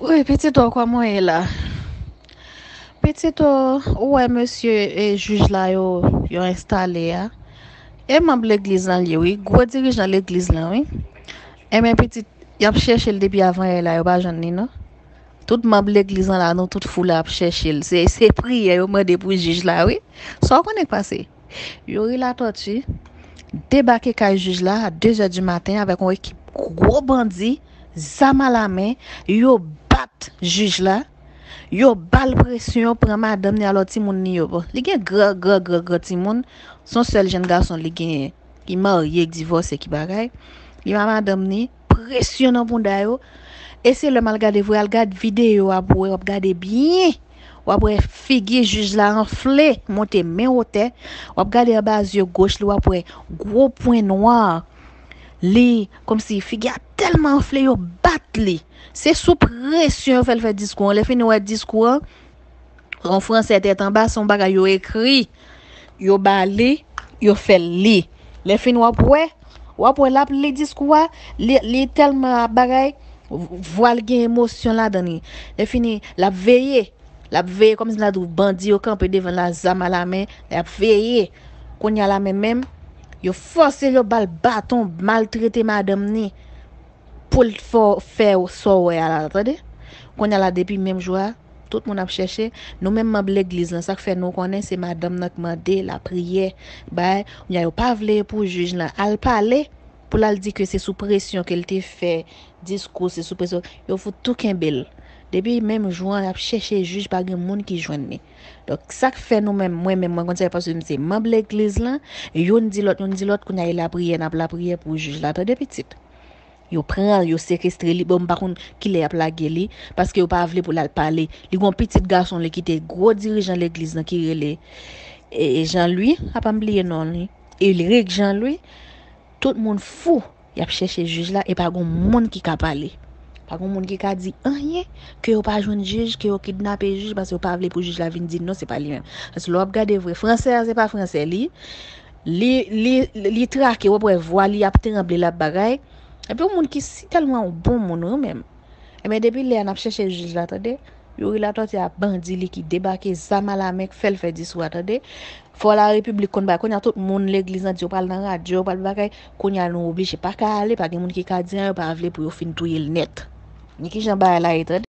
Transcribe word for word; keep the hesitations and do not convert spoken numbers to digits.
Wi, pitit, ou kòman w ye la? Pitit, ou wè mesye, e, jij la yo, yo enstale a? E manm legliz lan l ye, wi. Gwo dirijan legliz lan, wi. Enben, pitit, y ap chèche l depi avan yè la, yo pa jwenn li, non. Tout manm legliz lan la, nou tout fou la ap chèche l. Se, se priyè yo mande pou jij la, wi. Sa w konnen k pase? Youri Latortue debake kay jij la a de zè di maten avèk yon ekip gwo bandi, zam alamen, yo bat jij la, yo ba l presyon, pran madanm ni, alò timoun ni yo. Bon, li gen gran, gran, gran, gran timoun, se yon sèl jèn gason li genyen, ki marye, ki divòse, ki bagay. Li ba madanm ni presyon nan bounda yo. E se lè m al gade vre, al gad videyo a pou wè, w ap gade byen. W ap wè figi jij la anfle, monte men wotè. W ap gade anba zye goch li, w ap wè gwo pwen nwa. Li, kòmsi figi a tèlman anfle, yo bat li. Se sou presyon yo fè l fè diskou an. Lè fini w wè diskou an, an fransè tèt anba, se yon bagay yo ekri. Yo ba li, yo fè l li. Lè fini w ap wè, w ap wè l ap li diskou a, li, li tèlman ap bagay, vwa l gen emosyon ladan li. Lè fini, l ap veye. L ap veye kòmsi la di w bandi yo kanpe devan l a zam alamen, l ap veye. Kounye a la menm menm, yo fòse l, yo ba l baton, maltrete madanm ni pou l fè, fè sa w wè a la, tande? Kounye a la, depi menm jou a, tout moun ap chèche. Nou menm manm legliz lan, sa k fè nou konnen se madanm nan k mande lapriyè, bay, kounye a yo pa vle pou jij lan al pale, pou l al di ke se sou presyon ke l te fè diskou, se sou presyon. Yo fout tou kenbe l. Depi menm jou an, y ap chèche jij, pa gen moun ki jwenn li. Donk, sa k fè nou menm, mwen menm, mwen konn sa, paske m se manm legliz lan, youn di lòt, youn di lòt, kounye a e lapriyè, n ap lapriyè pou jij la, tande pitit. Yo pran l, yo sekestre li, bon, m pa konn kilè y ap lage li, paske yo pa vle pou l al pale. Li gen yon pitit gason li ki te gwo dirijan legliz lan ki rele, e, Jean Louis, apa m bliye non li, Ulric Jean Louis, tout moun fou, y ap chèche jij la, e pa gen moun ki ka pale. Pa gen moun ki ka di anyen, ke yo pa jwenn jij, ke yo kidnape jij, paske yo pa vle pou jij la vin di non, se pa li menm. Paske lè w ap gade vre, fransè a, se pa fransè li, li, li, li trake, w ap wè vwa li ap tranble, l ap bagay. Epi yon moun ki si tèlman yon bon moun, wi, menm. Enben, depi lè a n ap chèche jij la, tande. Youri Latortue a bandi li ki debake, zam alamen, k fè l fè diskou a, tande. Fò Larepiblik konn bagay. Kounye a tout moun legliz lan di yo pral nan radyo, yo pral bagay. Kounye a nou oblije pa ka ale, pa gen moun ki ka di anyen, yo pa vle pou yo fin touye l nèt. Ni kijan bagay la ye, tande.